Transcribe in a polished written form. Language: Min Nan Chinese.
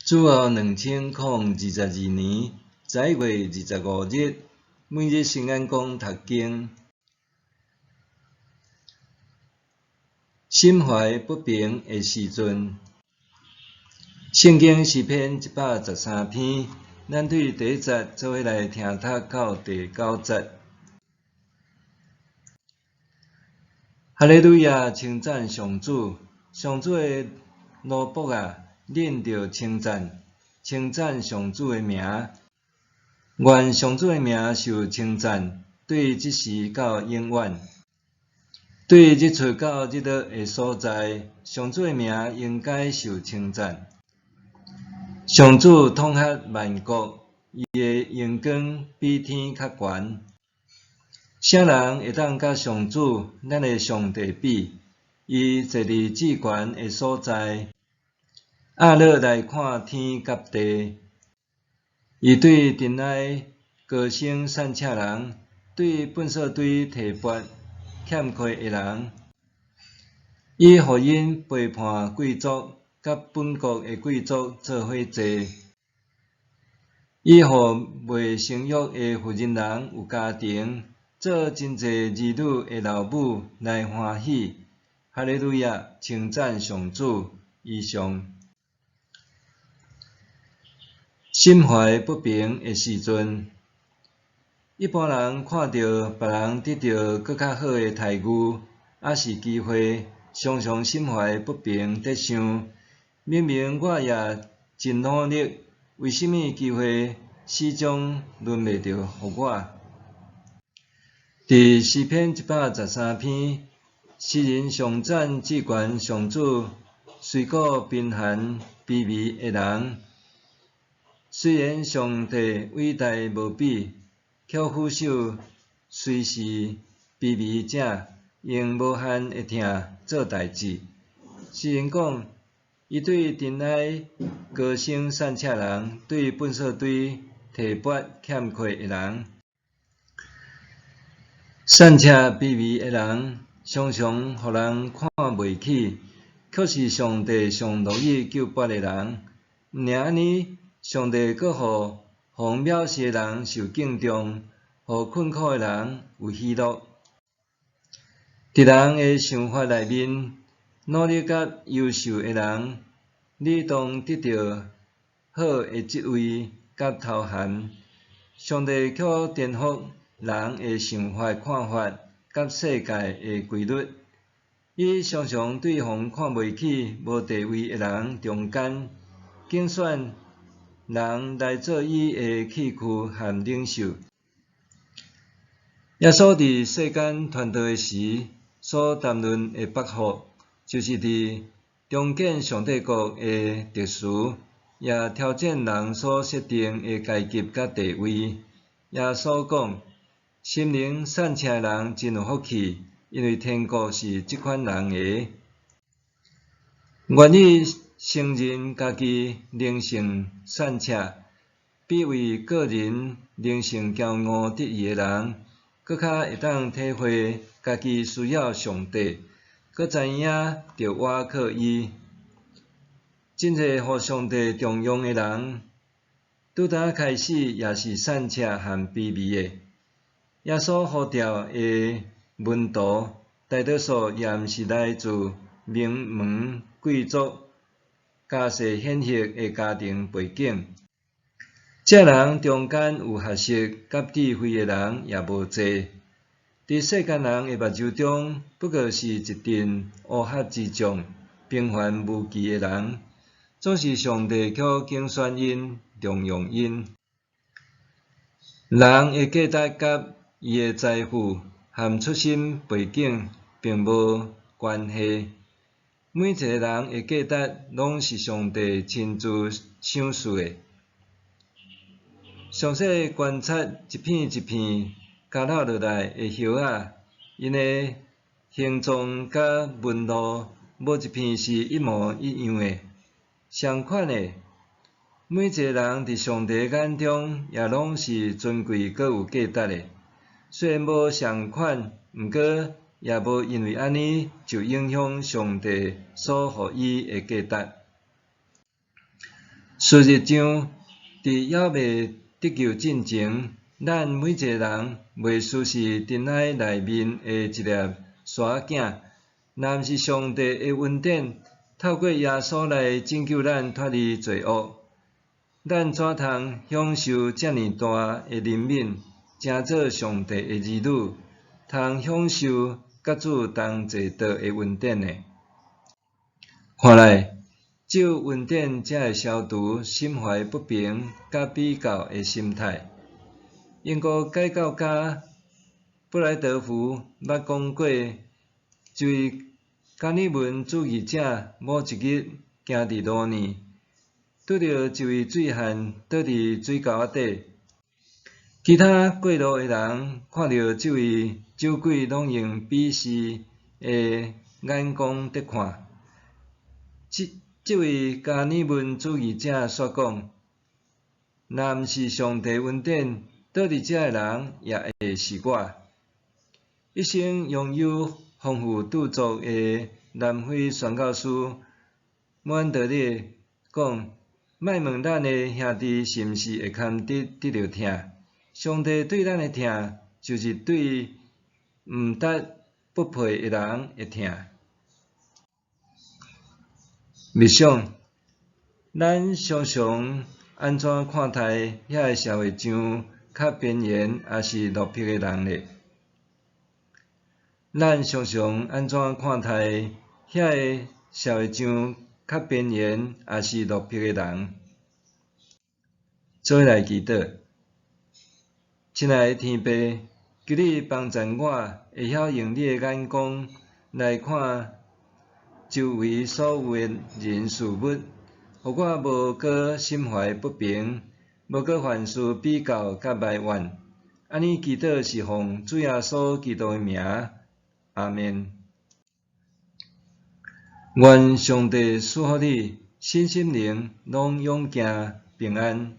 主後2022年11月25日，每日新眼光讀經，心懷不平的時陣。聖經詩篇113篇，咱對第一節做伙來聽讀到第九節。哈利路亞，稱讚上主，上主的奴僕啊，恁著稱讚，稱讚上主的名。願上主的名受稱讚，對這時到永遠。對日出到日落的所在，上主的名應該受稱讚。上主統轄萬國，伊的榮光比天較懸。啥人會當佮上主咱的上帝比？伊坐佇至懸的所在，壓落來看天佮地。伊對塵埃高升散赤人，對糞掃堆提拔欠缺的人。伊予𪜶陪伴貴族，佮本國的貴族做伙坐。伊予未生育的婦人人有家庭，做真濟兒女的老母來歡喜。哈利路亞，稱讚上主。以上。心懷不平的時陣，一般人看著別人得著閣較好的待遇，抑是機會，常常心懷不平，佇想：明明我也真努力，為啥物機會始終輪袂著予我？佇詩篇113篇，詩人頌讚至懸上主，垂顧貧寒卑微的人。雖然上帝偉大無比，卻俯首隨視卑微者，用無限的疼做代誌。詩人講，伊對塵埃高升散赤人，對糞掃堆提拔欠缺的人。散赤卑微的人，常常予人看袂起，卻是上帝上樂意救拔的人。毋爾按呢，上帝閣予予藐視的人受敬重，予困苦的人有喜樂。佇人的想法內面，努力佮優秀的人，理當得著好的職位佮頭銜。上帝卻顛覆人的想法看法佮世界的規律。伊常常對予看袂起、無地位的人中間，揀選人來做伊的器具和領袖。耶穌佇世間傳道的時，所談論的祝福，就是佇重建上帝國的特殊，也挑戰人所設定的階級佮地位。耶穌講：心靈散赤的人真有福氣，因為天國是這款人的。願意承認家己靈性散赤，比為個人靈性驕傲得意的人，閣較會當體會家己需要上帝，閣知影著倚靠伊。真濟予上帝重用的人，拄才開始也是散赤和卑微的。耶穌呼召的門徒，大多數也毋是來自名門貴族、家世顯赫的家庭背景。這人中間有學識佮智慧的人也無濟。佇世間人的目睭中，不過是一陣烏合之眾、平凡無奇的人，總是上帝卻揀選𪜶、重用𪜶。人的價值佮伊的財富和出身背景並無關係。每一個人的價值攏是上帝親自賞賜的。詳細觀察一片一片交落落來的葉仔，𪜶的形狀佮紋路，無一片是一模一樣的。相款的，每一個人佇上帝眼中也攏是尊貴閣有價值的。雖然無相款，毋過也無因為按呢就影響上帝所予伊的價值。事實上，佇猶未得救進前，咱每一个人袂輸是塵埃內面的一粒沙仔囝。若毋是上帝的恩典，透過耶穌來拯救咱脫離罪惡，咱怎通享受遮爾大的憐憫，成做上帝的兒女，通享受佮主同坐桌的恩典呢？看來，只有恩典才會消除心懷不平佮比較的心態。英國改教家布萊德福捌講過，一位加爾文主義者某一日行佇路呢，拄著一位醉漢倒佇水溝仔底。其他過路的人看著這位酒鬼，攏用鄙視的眼光佇看。這位加爾文主義者煞講：若毋是上帝恩典，倒佇遮的人也會是我。一生擁有豐富著作的南非宣教師莫安德烈講：莫問咱的兄弟是毋是會堪得得著疼，上帝對咱的疼，就是對毋值不配的人的疼。默想，咱常常按怎看待遐个社會上較邊緣抑是落魄的人呢？咱常常按怎看待遐个社會上較邊緣抑是落魄的人？做伙來祈禱。親愛的天父，求你幫助我，會曉用你的眼光來看周圍所有的人事物，予我無閣心懷不平，無閣凡事比較佮埋怨。按呢祈禱是奉主耶穌基督的名，阿們。願上帝賜福你，身心靈攏勇健平安。